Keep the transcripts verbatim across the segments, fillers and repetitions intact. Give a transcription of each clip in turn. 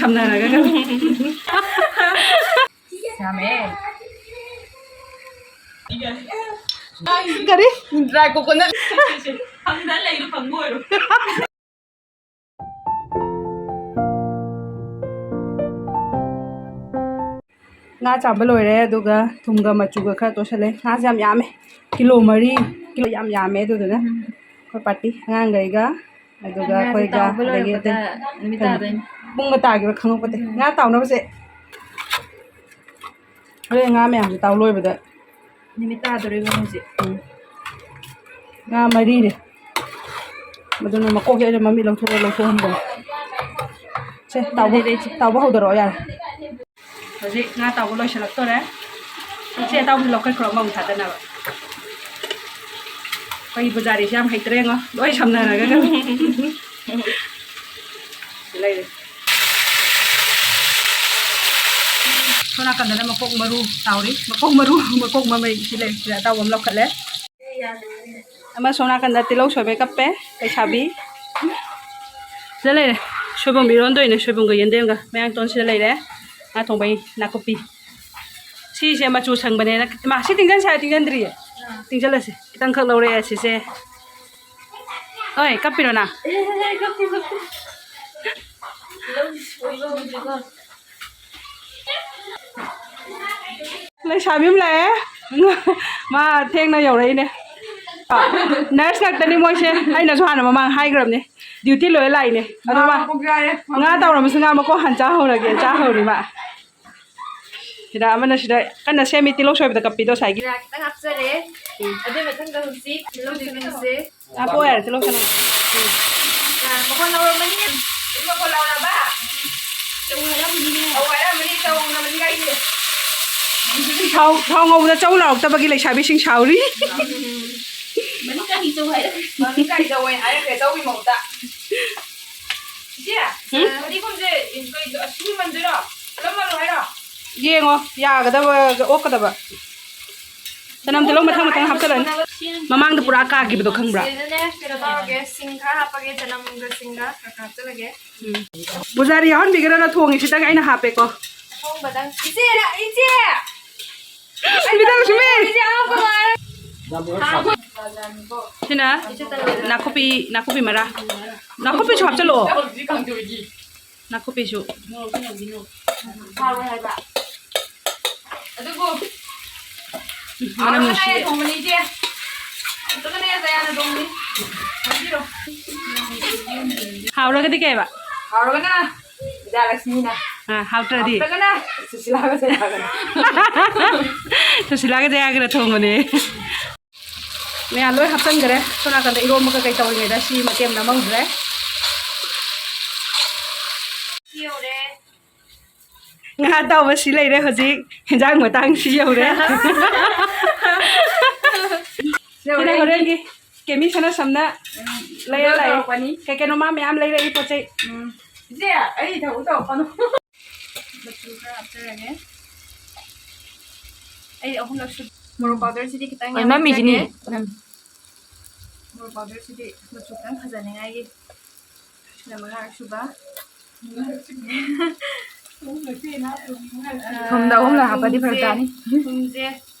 ꯊꯝꯅꯔꯒ ꯌꯥꯝꯃꯦ꯫ ꯀꯔꯤ? Dry coconut꯫ ꯐꯪꯗ ꯂꯩꯔꯣ, ꯐꯪꯕ ꯑꯣꯏꯔꯣ꯫ ꯉꯥ ꯆꯥꯝꯕ ꯂꯣꯏꯔꯦ, ꯑꯗꯨꯒ ꯊꯨꯝꯒ ꯃꯆꯨꯒ ꯈꯔ ꯇꯣꯠꯁꯜꯂꯦ꯫ ꯉꯥꯁꯦ ꯌꯥꯝ ꯌꯥꯝꯃꯦ, ꯀꯤꯂꯣ ꯃꯔꯤ, ꯀꯤꯂꯣ ꯌꯥꯝ ꯌꯥꯝꯃꯦ꯫ ꯑꯗꯨꯗꯨꯅ ꯑꯩꯈꯣꯏ ꯄꯥꯔꯇꯤ ꯑꯉꯥꯡꯈꯩꯒ, ꯑꯗꯨꯒ ꯉꯥꯁꯦ ꯑꯩꯈꯣꯏꯒ, ꯇꯥꯎꯕ ꯑꯗꯒꯤ ꯂꯣꯏꯔꯛꯄꯗ ꯑꯇꯩ ꯅꯨꯃꯤꯠ ꯀꯩꯅꯣ, ꯇꯥꯗꯣꯏꯅꯦ꯫ ꯄꯨꯡꯒ ꯇꯥꯈꯤꯕ ꯈꯪꯍꯧꯄꯣꯠꯇꯦ꯫ ꯎꯝ꯫ ꯉꯥ ꯇꯥꯎꯅꯕꯁꯦ꯫ ꯍꯣꯔꯦꯟ ꯉꯥ ꯃꯌꯥꯝꯁꯦ ꯇꯥꯎ ꯂꯣꯏꯕꯗ ꯅꯨꯃꯤꯠ ꯇꯥꯗꯣꯔꯤꯕ ꯍꯧꯖꯤꯛ꯫ ꯎꯝ꯫ ꯉꯥ ꯃꯔꯤꯅꯦ꯫ ꯑꯗꯨꯅ ꯃꯀꯣꯛꯁꯦ ꯑꯩꯅ ꯃꯃꯤꯠ ꯂꯧꯊꯣꯛꯑ ꯂꯧꯊꯣꯛꯍꯟꯕꯅꯦ꯫ ꯁꯦ, ꯇꯥꯎꯕ, ꯂꯩ, ꯂꯩ, ꯂꯩ꯫ ꯇꯥꯎꯕ ꯍꯧꯗꯣꯔꯛꯑꯣ ꯌꯥꯔꯦ꯫ ꯍꯧꯖꯤꯛ ꯉꯥ ꯇꯥꯎꯕ ꯂꯣꯏꯁꯤꯜꯂꯛꯇꯣꯔꯦ꯫ ꯁꯦ, ꯑꯇꯥꯎꯕꯁꯤ ꯂꯧꯈꯠꯈ꯭ꯔꯣ, ꯑꯃꯃꯨꯛ ꯊꯥꯗꯅꯕ꯫ ꯑꯩꯈꯣꯏꯒꯤ ꯄꯨꯖꯥꯔꯤꯁꯦ ꯌꯥꯝ ꯍꯩꯇ꯭ꯔꯦ ꯌꯦꯡꯉꯣ, ꯂꯣꯏ ꯁꯝꯅꯔꯒ ꯂꯩꯔꯦ꯫ ꯁꯣꯝ ꯅꯥꯀꯟꯗꯅ ꯃꯀꯣꯛ ꯃꯔꯨ ꯇꯥꯎꯔꯤ꯫ ꯃꯀꯣꯛ ꯃꯔꯨ, ꯃꯀꯣꯛ ꯃꯃꯩ ꯁꯤ ꯂꯩ꯫ ꯁꯤꯗ ꯑꯇꯥꯎꯕ ꯑꯃ ꯂꯧꯈꯠꯂꯦ꯫ ꯑꯃ ꯁꯣꯝ ꯅꯥꯀꯟꯗ ꯇꯤꯜꯍꯧ ꯁꯣꯏꯕꯩ ꯀꯞꯄꯦ ꯂꯩꯁꯥꯕꯤ꯫ ꯁꯤꯗ ꯂꯩꯔꯦ꯫ ꯁꯣꯏꯕꯨꯝ ꯏꯔꯣꯟꯗꯣꯏꯅꯦ, ꯁꯣꯏꯕꯨꯝꯒ ꯌꯦꯟꯗꯦꯝꯒ꯫ ꯃꯌꯥꯡꯇꯣꯟ ꯁꯤꯗ ꯂꯩꯔꯦ꯫ ꯉꯥ ꯊꯣꯡꯕꯩ ꯅꯥꯀꯨꯞꯄꯤ꯫ ꯁꯤꯁꯦ ꯃꯆꯨ ꯁꯪꯕꯅꯦꯅ꯫ ꯏꯃꯥ, ꯁꯤ ꯇꯤꯡꯖꯟꯁꯦ ꯍꯥꯏꯔ ꯇꯤꯡꯖꯟꯗ꯭ꯔꯤꯌꯦ꯫ ꯇꯤꯡꯖꯜꯂꯁꯦ꯫ ꯈꯤꯇꯪꯈꯛ ꯂꯧꯔꯛꯑꯦ ꯁꯤꯁꯦ꯫ ꯍꯣꯏ, ꯀꯞꯄꯤꯔꯣ ꯅꯪ? ꯂꯩꯁꯥꯕꯤ ꯑꯃ ꯂꯥꯛꯑꯦ꯫ ꯃꯥ ꯊꯦꯡꯅ ꯌꯧꯔꯛꯏꯅꯦ꯫ Nurse ꯉꯥꯛꯇꯅꯤ ꯃꯣꯏꯁꯦ꯫ ꯑꯩꯅꯁꯨ ꯍꯥꯟꯅ ꯃꯃꯥꯡ ꯍꯥꯏꯈ꯭ꯔꯕꯅꯦ꯫ Duty ꯂꯣꯏꯔ ꯂꯥꯛꯏꯅꯦ꯫ ꯑꯗꯣ ꯃꯥ ꯉꯥ ꯇꯥꯎꯔꯝꯕꯁꯨ ꯉꯥ ꯃꯀꯣꯛ ꯍꯥꯟꯅ ꯆꯥꯍꯧꯔꯒꯦ, ꯆꯥꯍꯧꯔꯤ ꯃꯥ꯫ ꯁꯤꯗ ꯑꯃꯅ ꯁꯤꯗ ꯀꯟꯅ ꯁꯦꯝꯃꯤ, ꯇꯤꯜꯍꯧ ꯁꯣꯏꯕꯗ ꯀꯞꯄꯤꯗꯣ ꯉꯁꯥꯏꯒꯤ꯫ ꯖꯤꯔꯥ ꯈꯤꯇꯪ ꯍꯥꯞꯆꯔꯦ꯫ ꯎꯝ꯫ ꯑꯗꯨꯒꯤ ꯃꯊꯪꯗ ꯍꯧꯖꯤꯛ ꯇꯤꯜꯍꯧ ꯆꯅꯝꯁꯦ꯫ ꯍꯥꯞꯄꯣ ꯌꯥꯔꯦ, ꯇꯤꯜꯍꯧ ꯆꯅꯝ꯫ ꯎꯝ꯫ ꯑ, ꯃꯈꯣꯟ ꯂꯧꯔꯝꯃꯅꯤ꯫ ꯃꯈꯣꯟ ꯂꯧꯔꯕ? ꯆꯧ ꯍꯥꯏꯔꯝꯃꯅꯤꯅꯦ꯫ ꯑꯧ, ꯍꯥꯏꯔꯝꯃꯅꯤ, ꯆꯧ ꯉꯧꯅꯕꯅꯤ ꯀꯥꯏꯗꯦ꯫ ꯊꯥꯎ, ꯊꯥꯎ ꯉꯧꯕꯗ ꯆꯧ ꯂꯥꯎꯔꯛꯇꯕꯒꯤ ꯂꯩꯁꯥꯕꯤꯁꯤꯡ ꯁꯥꯎꯔꯤ꯫ ꯎꯝ꯫ ꯃꯅꯨꯡ ꯀꯥꯡꯒꯤ ꯆꯧ ꯍꯥꯏꯔꯦ꯫ ꯃꯅꯨꯡ ꯀꯥꯡꯒꯤ ꯆꯧ ꯑꯣꯏꯅ ꯍꯥꯏꯔꯛꯈ꯭ꯔꯦ, ꯆꯧꯒꯤ ꯃꯍꯨꯠꯇ꯫ ꯏꯆꯦ, ꯎꯝ? ꯐꯗꯤꯒꯣꯝꯁꯦ ꯀꯩꯅꯣ, ꯑꯁꯨꯕ ꯃꯟꯗꯣꯏꯔꯣ? ꯄꯨꯂꯞ ꯃꯜꯂꯣ ꯍꯥꯏꯔꯣ? ꯌꯦꯡꯉꯣ, ꯌꯥꯒꯗꯕ, ꯑꯣꯛꯀꯗꯕ꯫ ꯆꯅꯝ ꯇꯤꯜꯍꯧ ꯃꯊꯪ ꯃꯊꯪ ꯍꯥꯞꯆꯜꯂꯅꯤ꯫ ꯃꯃꯥꯡꯗ ꯄꯨꯔꯥ ꯀꯥꯈꯤꯕꯗꯣ ꯈꯪꯕ꯭ꯔꯥ? ꯁꯤꯗꯅꯦ ꯀꯩꯅꯣ ꯇꯧꯔꯒꯦ, ꯁꯤꯡ ꯈꯔ ꯍꯥꯞꯄꯒꯦ, ꯆꯅꯝꯒ ꯁꯤꯡꯒ ꯈꯔ ꯈꯔ ꯍꯥꯞꯆꯜꯂꯒꯦ꯫ ꯎꯝ꯫ ꯄꯨꯖꯥꯔꯤ ꯌꯥꯎꯍꯟꯕꯤꯒꯦꯔꯣ? ꯅ ꯊꯣꯡꯉꯤꯁꯤꯗꯪ ꯑꯩꯅ ꯍꯥꯞꯄꯦꯀꯣ꯫ ꯑꯊꯣꯡꯕꯗꯪ꯫ ꯏꯆꯦ, ꯏꯆꯦ! ꯕꯤꯗꯥꯂꯛꯁꯃꯤ! ꯏꯆꯦ, ꯑꯉꯛꯄ ꯉꯥꯏꯔꯦ꯫ ꯁꯤꯅ ꯅꯥꯀꯨꯞꯄꯤ, ꯅꯥꯀꯨꯞꯄꯤ ꯃꯔꯥ꯫ ꯅꯥꯀꯨꯞꯄꯤꯁꯨ ꯍꯥꯞꯆꯜꯂꯛꯑꯣ꯫ ꯅꯥꯀꯨꯞꯄꯤꯁꯨ꯫ ꯍꯥꯎꯔꯣꯏ ꯍꯥꯏꯕ꯫ ꯑꯗꯨꯕꯨ ꯃꯅꯝ ꯍꯥꯎꯔꯒꯅ ꯅꯨꯡꯁꯤ꯫ ꯑꯩꯅ ꯊꯣꯡꯕꯅꯤ, ꯏꯆꯦ꯫ ꯍꯥꯎꯇ꯭ꯔꯒꯅ ꯗꯌꯥꯅ ꯊꯣꯡꯕꯅꯤ꯫ ꯈꯪꯕꯤꯔꯣ꯫ ꯍꯥꯎꯔꯒꯗꯤ ꯀꯩꯕ? ꯍꯥꯎꯔꯒꯅ ꯕꯤꯗ꯭ꯌꯥꯂꯛꯁꯃꯤꯅ꯫ ꯑꯥ, ꯍꯥꯎꯇ꯭ꯔꯗꯤ? ꯍꯥꯎꯇ꯭ꯔꯒꯅ ꯁꯨꯁꯤꯂꯥꯒ ꯖꯌꯥꯒꯅ꯫ ꯁꯨꯁꯤꯂꯥꯒ ꯖꯌꯥꯒꯅ ꯊꯣꯡꯕꯅꯦ꯫ ꯃꯌꯥꯝ ꯂꯣꯏ ꯍꯥꯞꯆꯤꯟꯈ꯭ꯔꯦ꯫ ꯁꯣꯝ ꯅꯥꯀꯟꯗ ꯏꯔꯣꯝꯕ ꯀꯩꯀꯩ ꯇꯧꯔꯤꯉꯩꯗ ꯁꯤ ꯃꯇꯦꯝ ꯅꯝꯍꯧꯗ꯭ꯔꯦ꯫ ꯁꯤ ꯌꯧꯔꯦ꯫ ꯉꯥ ꯑꯇꯥꯎꯕ ꯁꯤ ꯂꯩꯔꯦ ꯍꯧꯖꯤꯛ꯫ ꯍꯦꯟꯖꯥꯡ ꯃꯇꯥꯡ ꯁꯤ ꯌꯧꯔꯦ꯫ ꯁꯤꯅ ꯍꯣꯔꯦꯟꯒꯤ ꯀꯦꯃꯤ ꯁꯅꯥ ꯁꯝꯅ ꯂꯩꯔ ꯂꯥꯛꯑꯦ꯫ ꯇꯧꯔꯛꯄꯅꯤ꯫ ꯀꯩ ꯀꯩꯅꯣ ꯃꯥ ꯃꯌꯥꯝ ꯂꯩꯔꯛꯏ ꯄꯣꯠ ꯆꯩ꯫ ꯎꯝ꯫ ꯏꯆꯦ, ꯑꯩ ꯊꯕꯛ ꯇꯧꯔꯛꯀꯅꯨ꯫ ꯃꯆꯨ ꯈꯔ ꯍꯥꯞꯆꯔꯒꯦ꯫ ꯑꯩ ꯑꯍꯨꯝꯂꯛ ꯁꯨ-, ꯃꯣꯔꯣꯛ powderꯁꯤꯗꯤ ꯈꯤꯇꯪ ꯍꯣꯏ, ꯌꯥꯝ ꯃꯝꯃꯤꯁꯤꯅꯤ꯫ ꯍꯥꯞꯆꯔꯒꯦ꯫ ꯎꯝ꯫ ꯃꯣꯔꯣꯛ powderꯁꯤꯗꯤ ꯃꯆꯨ ꯈꯤꯇꯪ ꯐꯖꯅꯤꯡꯉꯥꯏꯒꯤ꯫ ꯁꯤꯅ ꯃꯉꯥꯔꯛ ꯁꯨꯕ꯫ ꯊꯨꯝꯗ ꯑꯍꯨꯝꯂꯛ ꯍꯥꯞꯄꯗꯤ ꯐꯔꯛ ꯊꯨꯝꯁꯦ, ꯇꯥꯅꯤ꯫ ꯊꯨꯝꯁꯦ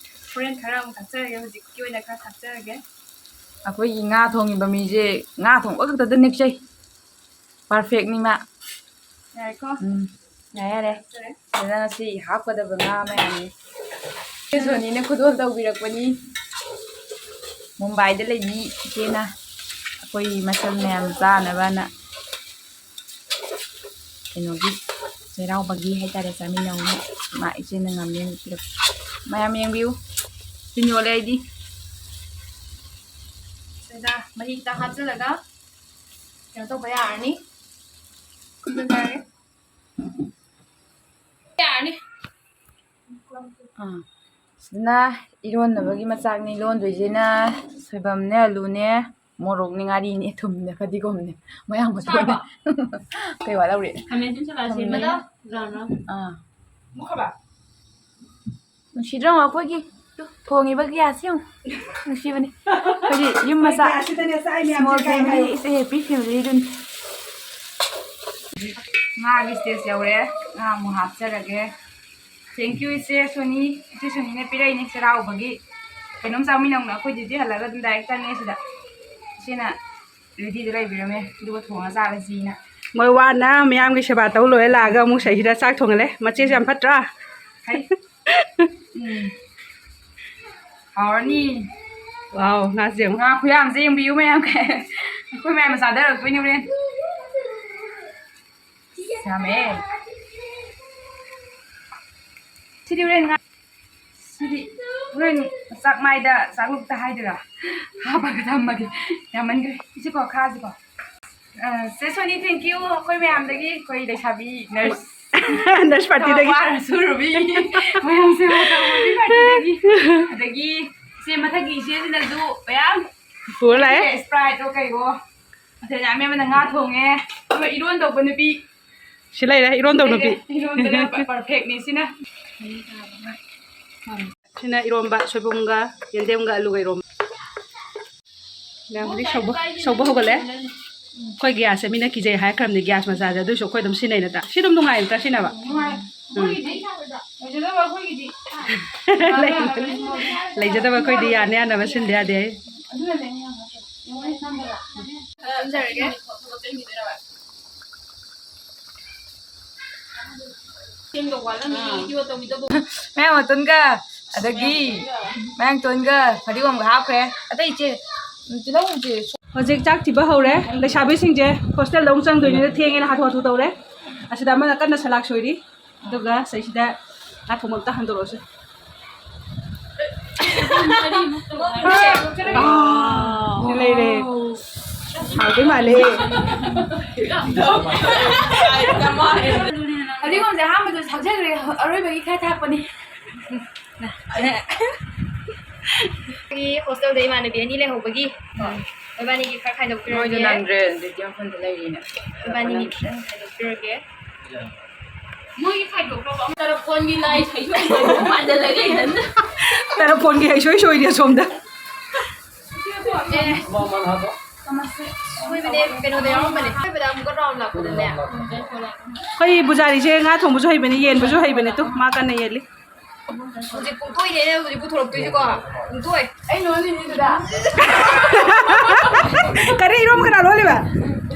ꯍꯣꯔꯦꯟ ꯈꯔ ꯑꯃꯨꯛ ꯊꯥꯛꯆꯔꯒꯦ, ꯍꯧꯖꯤꯛꯀꯤ ꯑꯣꯏꯅ ꯈꯔ ꯊꯥꯛꯆꯔꯒꯦ꯫ ꯑꯩꯈꯣꯏꯒꯤ ꯉꯥ ꯊꯣꯡꯉꯤꯕ ꯃꯤꯁꯦ ꯉꯥ ꯊꯣꯡꯕ ꯈꯛꯇꯗ ꯅꯦꯛꯆꯩ꯫ Perfectꯅꯤ ꯃꯥ꯫ ꯌꯥꯔꯦꯀꯣ? ꯎꯝ, ꯌꯥꯔꯦ, ꯌꯥꯔꯦ꯫ ꯊꯥꯛꯆꯔꯦ꯫ ꯑꯗꯨꯅ ꯉꯁꯤ ꯍꯥꯞꯀꯗꯕ ꯉꯥ ꯃꯌꯥꯝꯅꯤ꯫ ꯏꯆꯦ ꯁꯣꯅꯤꯅ ꯈꯨꯗꯣꯜ ꯇꯧꯕꯤꯔꯛꯄꯅꯤ꯫ ꯃꯨꯝꯕꯥꯏꯗ ꯂꯩꯕꯤ ꯏꯆꯦꯅ ꯑꯩꯈꯣꯏ ꯃꯆꯜ ꯃꯌꯥꯝ ꯆꯥꯅꯕꯅ ꯀꯩꯅꯣꯒꯤ ꯆꯩꯔꯥꯎꯕꯒꯤ ꯍꯥꯏꯇꯥꯔꯦ, ꯆꯥꯃꯤꯟꯅꯧꯅ ꯃꯥ ꯏꯆꯦꯅ ꯉꯝꯅꯦꯅ ꯄꯤꯔꯛꯄ꯫ ꯃꯌꯥꯝ ꯌꯦꯡꯕꯤꯌꯨ꯫ ꯇꯤꯟ ꯌꯣꯠꯂꯦ ꯑꯩꯗꯤ꯫ ꯁꯤꯗ ꯃꯍꯤ ꯈꯤꯇꯪ ꯍꯥꯞꯆꯤꯜꯂꯒ ꯀꯩꯅꯣ ꯇꯧꯕ ꯌꯥꯔꯅꯤ꯫ ꯈꯨꯠꯅ ꯌꯥꯔꯦ꯫ ꯌꯥꯔꯅꯤ꯫ ꯑꯥ꯫ ꯁꯤꯅ ꯏꯔꯣꯟꯅꯕꯒꯤ ꯃꯆꯥꯛꯅꯤ꯫ ꯂꯣꯟꯗꯣꯏꯁꯤꯅ ꯁꯣꯏꯕꯝꯅꯦ, ꯑꯂꯨꯅꯦ, ꯃꯣꯔꯣꯛꯅꯦ, ꯉꯥꯔꯤꯅꯦ, ꯊꯨꯝꯅꯦ, ꯐꯗꯤꯒꯣꯝꯅꯦ, ꯃꯌꯥꯝ ꯃꯊꯣꯟꯅꯦ꯫ ꯀꯩ ꯋꯥꯠꯍꯧꯔꯤ? ꯈꯥꯃꯦꯟ ꯑꯁꯤꯟꯕ ꯁꯂꯥꯗ ꯊꯨꯝꯅꯦ꯫ ꯁꯦꯝꯕꯗꯣ? Brown brown. ꯑꯥ꯫ ꯅꯨꯡꯁꯤꯗ꯭ꯔꯣ ꯑꯩꯈꯣꯏꯒꯤ? ꯊꯣꯡꯉꯤꯕ ꯒ꯭ꯌꯥꯁꯁꯤ ꯌꯦꯡꯉꯨ꯫ ꯅꯨꯡꯁꯤꯕꯅꯤ꯫ ꯑꯩꯈꯣꯏꯗꯤ ꯌꯨꯝ ꯃꯆꯥ, ꯁꯤꯗꯅꯦ ꯆꯥꯛ ꯃꯌꯥꯝꯁꯦ small family, ꯀꯥꯏ ꯍꯥꯏꯌꯣ꯫ It's a happy family ꯑꯗꯨꯅꯤ꯫ ꯉꯥꯒꯤ stage ꯌꯧꯔꯦ꯫ ꯉꯥ ꯑꯃꯨꯛ ꯍꯥꯞꯆꯔꯒꯦ꯫ Thank you, ꯏꯆꯦ ꯁꯣꯅꯤ꯫ ꯏꯆꯦ ꯁꯣꯅꯤꯅ ꯄꯤꯔꯛꯏꯅꯦ ꯆꯩꯔꯥꯎꯕꯒꯤ꯫ ꯀꯩꯅꯣꯝ ꯆꯥꯃꯤꯟꯅꯧꯅ ꯑꯩꯈꯣꯏ duty ꯍꯜꯂꯒ ꯑꯗꯨꯝ direct ꯆꯪꯉꯦ ꯁꯤꯗ꯫ ꯏꯆꯦꯅ readyꯗ ꯂꯩꯕꯤꯔꯝꯃꯦ, ꯑꯗꯨꯒ ꯊꯣꯡꯉ ꯆꯥꯔꯁꯤꯅ꯫ ꯃꯣꯏ ꯋꯥꯅ ꯃꯌꯥꯝꯒꯤ ꯁꯦꯕꯥ ꯇꯧ ꯂꯣꯏꯔ ꯂꯥꯛꯑꯒ ꯑꯃꯨꯛ ꯁꯤꯗꯩꯁꯤꯗ ꯆꯥꯛ ꯊꯣꯡꯍꯜꯂꯦ꯫ ꯃꯆꯦꯁꯦ ꯌꯥꯝ ꯐꯠꯇ꯭ꯔꯥ? ꯍꯩ꯫ ꯎꯝ꯫ ꯍꯥꯎꯔꯅꯤ꯫ Wow, ꯉꯥꯁꯦ ꯌꯦꯡꯉꯨ꯫ ꯉꯥ ꯈꯨꯌꯥꯝꯁꯦ ꯌꯦꯡꯕꯤꯌꯨ ꯃꯌꯥꯝ꯫ ꯑꯩꯈꯣꯏ ꯃꯌꯥꯝꯅ ꯆꯥꯗꯔꯛꯇꯣꯏꯅꯦ ꯍꯣꯔꯦꯟ꯫ ꯌꯥꯝꯃꯦ꯫ ꯁꯤꯗꯤ ꯍꯣꯔꯦꯟ ꯉꯥ-, ꯁꯤꯗꯤ ꯍꯣꯔꯦꯟ ꯆꯥꯛꯃꯥꯏꯗ, ꯆꯥꯛꯂꯨꯛꯇ ꯍꯥꯏꯗꯣꯏꯔꯥ? ꯍꯥꯞꯄꯒ ꯊꯝꯃꯒꯦ꯫ ꯌꯥꯝꯃꯟꯈ꯭ꯔꯦ꯫ ꯏꯆꯦꯀꯣ, ꯈꯥꯁꯤꯀꯣ꯫ ꯑ, ꯆꯦ ꯁꯣꯅꯤ, thank you꯫ ꯑꯩꯈꯣꯏ ꯃꯌꯥꯝꯗꯒꯤ, ꯑꯩꯈꯣꯏ ꯂꯩꯁꯥꯕꯤ nurse꯫ Nurse partyꯗꯒꯤ꯫ ꯊꯕꯛ ꯋꯥꯅ ꯁꯨꯔꯨꯕꯤ ꯃꯌꯥꯝꯁꯦ ꯇꯧꯕꯤ partyꯗꯒꯤ꯫ ꯑꯗꯒꯤ ꯏꯆꯦ ꯃꯊꯛꯀꯤ ꯏꯆꯦꯁꯤꯅꯁꯨ ꯃꯌꯥꯝ ꯄꯨꯔ ꯂꯥꯛꯑꯦ꯫ Spriteꯑꯣ ꯀꯩꯑꯣ꯫ ꯃꯊꯦꯜ ꯌꯥꯝꯃꯦ, ꯑꯃꯅ ꯉꯥ ꯊꯣꯡꯉꯦ, ꯑꯗꯨꯒ ꯏꯔꯣꯟ ꯇꯧꯕ ꯅꯨꯄꯤ꯫ ꯁꯤ ꯂꯩꯔꯦ, ꯏꯔꯣꯟ ꯇꯧ ꯅꯨꯄꯤ꯫ ꯏꯔꯣꯟꯕꯗ perfectꯅꯤ ꯁꯤꯅ꯫ ꯁꯤꯅ ꯏꯔꯣꯝꯕ, ꯁꯣꯏꯕꯨꯝꯒ ꯌꯦꯟꯗꯦꯝꯒ ꯑꯂꯨꯒ ꯏꯔꯣꯝꯕ꯫ ꯃꯌꯥꯝ ꯍꯧꯖꯤꯛ ꯁꯧꯕ, ꯁꯧꯕ ꯍꯧꯒꯠꯂꯦ꯫ ꯑꯩꯈꯣꯏ gasꯁꯦ ꯃꯤꯅ ꯀꯤꯖꯩ ꯍꯥꯏꯈ꯭ꯔꯕꯅꯤ, gas ꯃꯆꯥꯁꯦ, ꯑꯗꯨꯏꯁꯨ ꯑꯩꯈꯣꯏ ꯑꯗꯨꯝ ꯁꯤꯟꯅꯩ ꯅꯠꯇ꯭ꯔꯥ? ꯁꯤ ꯑꯗꯨꯝ ꯅꯨꯡꯉꯥꯏ ꯅꯠꯇ꯭ꯔꯥ ꯁꯤꯟꯅꯕ? ꯅꯨꯡꯉꯥꯏ꯫ ꯎꯝ꯫ ꯑꯩꯈꯣꯏꯒꯤꯗꯤ ꯂꯩꯖꯗꯕ ꯑꯩꯈꯣꯏꯒꯤꯗꯤ꯫ ꯂꯩꯖꯗꯕ ꯑꯩꯈꯣꯏꯗꯤ ꯌꯥꯅ ꯌꯥꯅꯕ ꯁꯤꯟꯗ ꯌꯥꯗꯦ꯫ ꯑꯗꯨꯅꯅꯦ ꯑꯩꯅ ꯍꯪꯉꯛꯏꯁꯦ꯫ ꯌꯦꯡꯉꯣ, ꯑꯩ ꯅꯝꯕꯔ꯫ ꯊꯝꯖꯔꯒꯦ꯫ ꯁꯦꯝꯗꯧ ꯋꯥꯠꯂꯝꯃꯤ, ꯏꯌꯣ ꯇꯧꯕꯤꯗꯧꯕ꯫ ꯃꯌꯥꯡ ꯃꯇꯣꯟꯒ, ꯑꯗꯒꯤ ꯃꯌꯥꯡ ꯃꯇꯣꯟꯒ ꯐꯗꯤꯒꯣꯝꯒ ꯍꯥꯞꯈ꯭ꯔꯦ꯫ ꯑꯇꯩ ꯏꯆꯦ, ꯇꯤꯜꯍꯧ ꯏꯆꯦ꯫ ꯍꯧꯖꯤꯛ ꯆꯥꯛ ꯊꯤꯕ ꯍꯧꯔꯦ꯫ ꯂꯩꯁꯥꯕꯤꯁꯤꯡꯁꯦ hostelꯗ ꯑꯃꯨꯛ ꯆꯪꯗꯣꯏꯅꯤꯅ ꯊꯦꯡꯉꯦꯅ ꯍꯥꯊꯨ ꯍꯥꯊꯨ ꯇꯧꯔꯦ꯫ ꯑꯁꯤꯗ ꯑꯃꯅ ꯀꯟꯅ ꯁꯂꯥꯛ ꯁꯣꯏꯔꯤ꯫ ꯑꯗꯨꯒ ꯁꯤꯗꯩꯁꯤꯗ ꯉꯥ ꯊꯣꯡꯕ ꯑꯝꯇ ꯍꯥꯡꯗꯣꯔꯛꯑꯣꯁꯦ꯫ ꯑꯥ, ꯁꯤ ꯂꯩꯔꯦ꯫ ꯍꯥꯎꯗꯣꯏ ꯃꯥꯜꯂꯦ꯫ ꯐꯗꯤꯒꯣꯝꯁꯦ ꯑꯍꯥꯟꯕꯗ ꯁꯥꯎꯖꯈ꯭ꯔꯦ, ꯑꯔꯣꯏꯕꯒꯤ ꯈꯔ ꯊꯥꯛꯄꯅꯤ꯫ ꯑꯩꯒꯤ hostelꯗ ꯏꯃꯥꯟꯅꯕꯤ ꯑꯅꯤ ꯂꯩꯍꯧꯕꯒꯤ, ꯃꯣꯏꯕꯥꯅꯤꯒꯤ ꯈꯔ ꯈꯥꯏꯗꯣꯛꯄꯤꯔꯒꯦ꯫ ꯃꯣꯏꯗꯣ ꯅꯪꯗ꯭ꯔꯦ, ꯑꯗꯨꯗꯤ ꯌꯥꯝ ꯐꯟꯗ ꯂꯩꯔꯤꯅꯦ꯫ ꯃꯣꯏꯕꯥꯅꯤꯒꯤ ꯈꯤꯇꯪ ꯈꯥꯏꯗꯣꯛꯄꯤꯔꯒꯦ꯫ ꯃꯣꯏꯒꯤ ꯈꯥꯏꯗꯣꯛꯈ꯭ꯔꯕ ꯑꯃ ꯇꯔꯐꯣꯟꯒꯤ ꯂꯥꯏ ꯁꯩꯊꯣꯛꯄ ꯃꯥꯟꯗ ꯂꯩꯔꯦ꯫ ꯇꯦꯂꯦꯐꯣꯟꯒꯤ ꯍꯩꯁꯣꯏ ꯁꯣꯏꯔꯤ ꯑꯁꯣꯝꯗ꯫ ꯑꯦ꯫ ꯁꯣꯏꯕꯅꯦ, ꯀꯩꯅꯣꯗ ꯌꯥꯎꯔꯝꯕꯅꯦ꯫ ꯁꯣꯏꯕꯗ ꯑꯃꯨꯛꯀ ꯔꯥꯎꯟ ꯂꯥꯛꯄꯗꯅꯦ꯫ ꯑꯩꯈꯣꯏ ꯕꯨꯖꯥꯔꯤꯁꯦ ꯉꯥ ꯊꯣꯡꯕꯁꯨ ꯍꯩꯕꯅꯦ, ꯌꯦꯟꯕꯁꯨ ꯍꯩꯕꯅꯦ꯫ ꯇꯨ, ꯃꯥ ꯀꯟꯅ ꯌꯦꯜꯂꯤ꯫ ꯍꯧꯖꯤꯛ ꯄꯨꯡꯊꯣꯏꯅꯦ ꯑꯩꯅ ꯍꯧꯖꯤꯛ ꯄꯨꯊꯣꯔꯛꯇꯣꯏꯁꯤꯀꯣ꯫ ꯄꯨꯡꯊꯣꯏ꯫ ꯑꯩ ꯅꯣꯏꯅꯤꯗꯨꯗ꯫ ꯀꯔꯤ ꯏꯔꯣꯝꯕ ꯀꯅꯥ ꯂꯣꯜꯂꯤꯕ?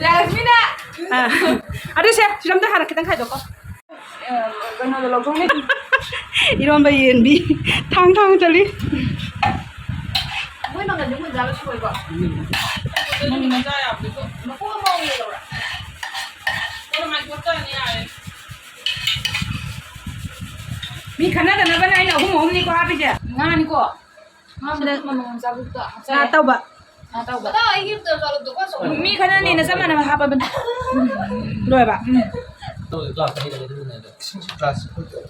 ꯔꯥꯖꯃꯤꯅ꯫ ꯑꯥ꯫ ꯑꯗꯨꯁꯦ, ꯁꯤꯔꯝꯗ ꯍꯥꯟꯅ ꯈꯤꯇꯪ ꯈꯥꯏꯗꯣꯛꯀꯣ꯫ ꯑ, ꯀꯩꯅꯣꯗ ꯂꯧꯊꯣꯛꯅꯤ꯫ ꯏꯔꯣꯝꯕ ꯌꯦꯟꯕꯤ꯫ ꯊꯥꯡ ꯊꯥꯡ ꯆꯠꯂꯤ꯫ ꯃꯣꯏ ꯃꯪꯒꯟꯗꯤ ꯃꯨꯟꯖꯥ ꯂꯣꯏꯁꯤꯜꯂꯣꯏꯀꯣ? ꯃꯀꯨ ꯑꯃ ꯑꯣꯏꯅ ꯂꯧꯔ? ꯀꯔꯝꯍꯥꯏꯅ ꯇꯧꯔꯅꯤ? ꯌꯥꯔꯦ꯫ ꯃꯤ ꯈꯟꯅꯗꯅꯕꯅꯦ ꯑꯩꯅ ꯑꯍꯨꯝ ꯑꯍꯨꯝꯅꯤꯀꯣ ꯍꯥꯞꯄꯤꯁꯦ꯫ ꯉꯥꯅꯤꯀꯣ꯫ ꯉꯥ ꯁꯤꯗ ꯃꯇꯨꯝ ꯑꯃꯃꯝ ꯆꯥꯕꯗꯨꯗ ꯉꯥ ꯍꯥꯞꯆꯔꯦ꯫ ꯑꯇꯧꯕ꯫ ꯉꯥ ꯑꯇꯧꯕ꯫ ꯑꯗꯣ ꯑꯩꯒꯤ ꯆꯥꯔꯨꯛꯇꯣ ꯈꯔ ꯆꯥꯎ-, ꯃꯤ ꯈꯟꯅꯅꯤꯅ ꯆꯞ ꯃꯥꯟꯅꯕ ꯍꯥꯞꯄꯕꯅꯤ꯫ ꯂꯣꯏꯕ꯫ ꯎꯝ꯫ ꯏꯁꯤꯡꯁꯨ ꯒ꯭ꯂꯥꯁ ꯑꯃ ꯂꯩꯔꯦ, ꯑꯗꯨꯅꯅꯦ꯫ ꯏꯁꯤꯡꯁꯨ ꯒ꯭ꯂꯥꯁ ꯑꯃ ꯂꯩꯔꯦ꯫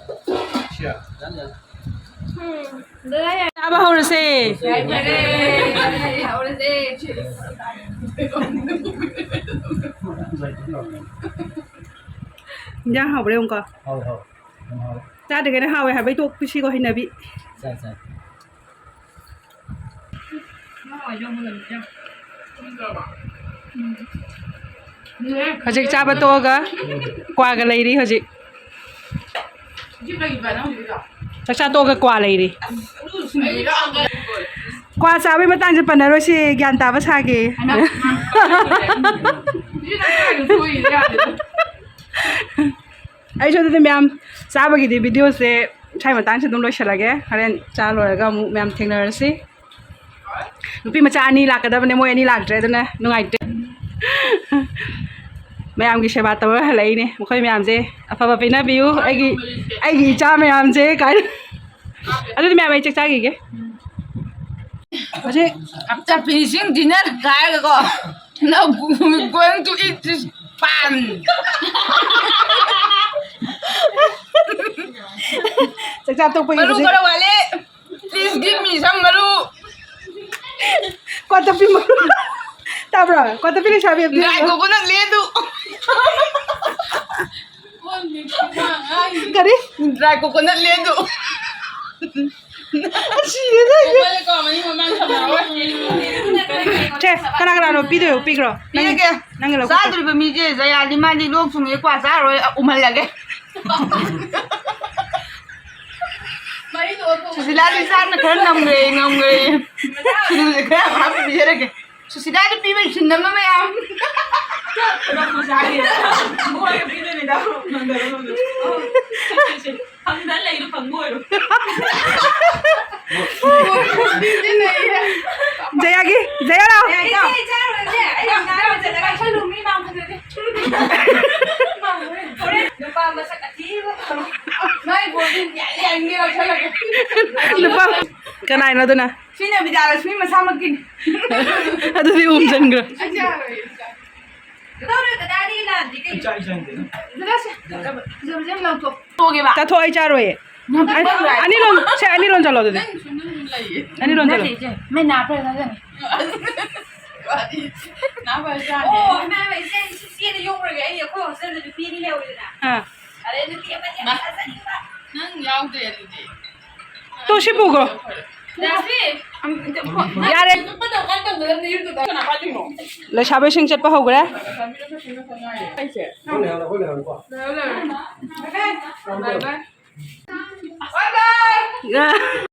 ꯁꯤ ꯌꯥꯔꯦ꯫ ꯌꯥꯅꯤ, ꯌꯥꯅꯤ꯫ ꯎꯝ꯫ ꯆꯥꯕ ꯍꯧꯔꯁꯦ꯫ ꯌꯥꯏꯐꯔꯦ, ꯌꯥꯏꯐꯔꯦ, ꯍꯧꯔꯁꯦ꯫ ꯏꯟꯖꯥꯡ ꯍꯥꯎꯕ꯭ꯔꯥ ꯌꯦꯡꯉꯨꯀꯣ꯫ ꯍꯥꯎꯋꯦ, ꯍꯥꯎꯋꯦ꯫ ꯌꯥꯝ ꯍꯥꯎꯋꯦ꯫ ꯆꯥꯗ꯭ꯔꯤꯉꯩꯗ ꯍꯥꯎꯋꯦ ꯍꯥꯏꯕꯩ ꯇꯣꯛꯄꯤꯁꯤꯀꯣ ꯍꯩꯅꯕꯤ꯫ ꯆꯥꯏ, ꯆꯥꯏ꯫ ꯍꯧꯖꯤꯛ ꯆꯥꯕ ꯇꯣꯛꯑꯒ ꯀ꯭ꯋꯥꯒ ꯂꯩꯔꯤ ꯍꯧꯖꯤꯛ꯫ ꯆꯥꯛꯆꯥ ꯇꯣꯛꯑꯒ ꯀ꯭ꯋꯥ ꯂꯩꯔꯤ꯫ ꯀ꯭ꯋꯥ ꯆꯥꯕꯩ ꯃꯇꯥꯡꯁꯦ ꯄꯟꯅꯔꯣꯏꯁꯤ, ꯒ꯭ꯌꯥꯟ ꯇꯥꯕ ꯁꯥꯒꯦ꯫ ꯑꯩꯁꯨ ꯑꯗꯨꯗꯤ ꯃꯌꯥꯝ ꯆꯥꯕꯒꯤꯗꯤ videoꯁꯦ ꯁ꯭ꯋꯥꯏ ꯃꯇꯥꯡꯁꯤꯗ ꯑꯗꯨꯝ ꯂꯣꯏꯁꯤꯜꯂꯒꯦ꯫ ꯍꯣꯔꯦꯟ ꯆꯥ ꯂꯣꯏꯔꯒ ꯑꯃꯨꯛ ꯃꯌꯥꯝ ꯊꯦꯡꯅꯔꯁꯤ꯫ ꯅꯨꯄꯤ ꯃꯆꯥ ꯑꯅꯤ ꯂꯥꯛꯀꯗꯕꯅꯦ, ꯃꯣꯏ ꯑꯅꯤ ꯂꯥꯛꯇ꯭ꯔꯦ, ꯑꯗꯨꯅ ꯅꯨꯡꯉꯥꯏꯇꯦ꯫ ꯃꯌꯥꯝꯒꯤ ꯁꯦꯕꯥ ꯇꯧꯔ ꯍꯜꯂꯛꯏꯅꯦ꯫ ꯃꯈꯣꯏ ꯃꯌꯥꯝꯁꯦ ꯑꯐꯕ ꯄꯤꯅꯕꯤꯌꯨ, ꯑꯩꯒꯤ, ꯑꯩꯒꯤ ꯏꯆꯥ ꯃꯌꯥꯝꯁꯦ ꯀꯥꯏꯅ꯫ ꯑꯗꯨꯗꯤ ꯃꯌꯥꯝ, ꯑꯩ ꯆꯥꯛ ꯆꯥꯈꯤꯒꯦ꯫ ꯍꯧꯖꯤꯛ after finishing dinner ꯀꯥꯏꯔꯒꯀꯣ, now going to eat this pan꯫ ꯆꯥꯛ ꯆꯥ ꯇꯣꯛꯄꯒꯤ ꯃꯔꯨ ꯍꯧꯖꯤꯛ ꯈꯔ ꯋꯥꯠꯂꯤ꯫ Please give me some ꯃꯔꯨ꯫ ꯀ꯭ꯋꯥꯇꯞꯄꯤ ꯃꯔꯨ꯫ ꯇꯥꯕ꯭ꯔꯣ? ꯀ꯭ꯋꯥꯇꯞꯄꯤ ꯂꯩꯁꯥꯕꯤ ꯑꯝꯇ dry ꯌꯦꯡꯉꯣ꯫ Coconut ꯂꯦ ꯑꯗꯨ꯫ ꯀꯔꯤ? Dry coconut ꯂꯦ ꯑꯗꯨ꯫ ꯁꯤꯔꯦꯗ ꯑꯩꯗꯤ꯫ ꯁꯦ, ꯀꯅꯥ ꯀꯅꯥꯅꯣ ꯄꯤꯗꯣꯏꯕ? ꯄꯤꯈ꯭ꯔꯣ꯫ ꯅꯪ, ꯄꯤꯔꯒꯦ꯫ ꯅꯪꯒꯤ ꯂꯧꯈꯠꯈ꯭ꯔꯣ꯫ ꯆꯥꯗꯣꯔꯤꯕ ꯃꯤꯁꯦ ꯖꯌꯥꯗꯤ, ꯃꯥꯗꯤ ꯂꯣꯛ ꯊꯨꯡꯉꯦ, ꯀ꯭ꯋꯥ ꯆꯥꯔꯔꯣꯏ, ꯑ, ꯎꯝꯍꯜꯂꯒꯦ꯫ ꯁꯨꯁꯤꯂꯥꯗꯤ ꯆꯥꯛꯅ ꯈꯔ ꯉꯝꯈ꯭ꯔꯦ, ꯉꯝꯈ꯭ꯔꯦ꯫ ꯁꯤꯡꯖꯨꯁꯦ ꯈꯔ ꯌꯥꯝ ꯍꯥꯞꯄ ꯄꯤꯖꯔꯒꯦ꯫ ꯁꯨꯁꯤꯂꯥꯗꯤ ꯄꯤꯕꯩ ꯁꯤꯟ ꯑꯃ ꯃꯌꯥꯝ꯫ ꯃꯣꯏꯒ ꯄꯤꯗꯣꯏꯅꯤꯗ꯫ ꯐꯪꯗ ꯂꯩꯔꯣ, ꯐꯪꯕ ꯑꯣꯏꯔꯣ꯫ ꯖꯌꯥꯒꯤ, ꯖꯌꯥ ꯂꯥꯎ꯫ ꯑꯩ ꯆꯥꯔꯣꯏꯁꯦ꯫ ꯑꯩ ꯌꯥꯝ ꯆꯥꯔꯣꯏꯁꯦ꯫ ꯆꯠꯂꯨ, ꯃꯤ ꯃꯥꯡ ꯐꯖꯗꯦ꯫ ꯍꯣꯔꯦꯟ ꯅꯨꯄꯥ ꯃꯁꯛ ꯑꯊꯤꯕ꯫ ꯅꯣꯏ ꯕꯣꯔꯗꯤꯡ ꯌꯥꯏ ꯌꯥꯏ ꯃꯤ ꯂꯧꯁꯜꯂꯒꯦ꯫ ꯅꯨꯄꯥ ꯀꯅꯥꯏꯅꯣ ꯑꯗꯨꯅ? ꯁꯤꯅ ꯕꯤꯗ꯭ꯌꯥꯂꯛꯁꯃꯤ ꯃꯁꯥꯃꯛꯀꯤꯅꯤ꯫ ꯑꯗꯨꯗꯤ ꯎꯝꯖꯟꯈ꯭ꯔꯣ꯫ ꯑꯩ ꯆꯥꯔꯣꯏ, ꯑꯩ ꯆꯥꯔꯣꯏ꯫ ꯀꯗꯧꯔꯦ? ꯀꯗꯥꯏꯗꯒꯤ ꯂꯥꯛꯑꯗꯤ ꯀꯩ? ꯆꯥꯛ ꯆꯪꯗꯦ꯫ ꯐꯖꯕꯁꯦ ꯂꯧꯊꯣꯛ꯫ ꯇꯣꯛꯑꯒꯦꯕ꯫ ꯆꯥꯊꯣꯛ, ꯑꯩ ꯆꯥꯔꯣꯏꯌꯦ꯫ ꯅꯪ ꯑꯅꯤ ꯂꯣꯟ-, ꯁꯦ, ꯑꯅꯤ ꯂꯣꯟꯁꯤꯜꯂꯣ ꯑꯗꯨꯗꯤ꯫ ꯅꯪ ꯁꯨꯝ ꯑꯗꯨꯝ ꯂꯩꯌꯦ꯫ ꯑꯅꯤ ꯂꯣꯟꯁꯤꯜꯂꯣ꯫ ꯅꯠꯇꯦ, ꯏꯆꯦ꯫ ꯃꯩ ꯅꯥ ꯐꯔꯦ ꯊꯥꯖꯅꯤ꯫ ꯅꯥ ꯐꯔꯦ ꯆꯥꯔꯅꯤ꯫ ꯑꯣ, ꯏꯃꯥ, ꯏꯃꯥ, ꯏꯆꯦ, ꯏꯆꯦꯗ ꯌꯣꯛꯈ꯭ꯔꯒꯦ꯫ ꯑꯩ ꯑꯩꯈꯣꯏ ꯍꯣꯁꯇꯦꯜꯗ ꯅꯨꯄꯤ ꯑꯅꯤ ꯂꯩꯍꯧꯔꯦꯗꯅ꯫ ꯑꯥ꯫ ꯑꯗꯩ ꯅꯨꯄꯤ ꯑꯃꯗꯤ ꯌꯥꯝ ꯊꯥꯖꯅꯤꯡꯕ꯫ ꯅꯪ ꯌꯥꯎꯗ꯭ꯔꯦ ꯑꯗꯨꯗꯤ꯫ ꯇꯣ, ꯁꯤ ꯄꯨꯈ꯭ꯔꯣ꯫ ꯌꯥꯔꯦ꯫ ꯂꯩꯁꯥꯕꯤꯁꯤꯡ ꯆꯠꯄ ꯍꯧꯈ꯭ꯔꯦ꯫ ꯌꯥ-,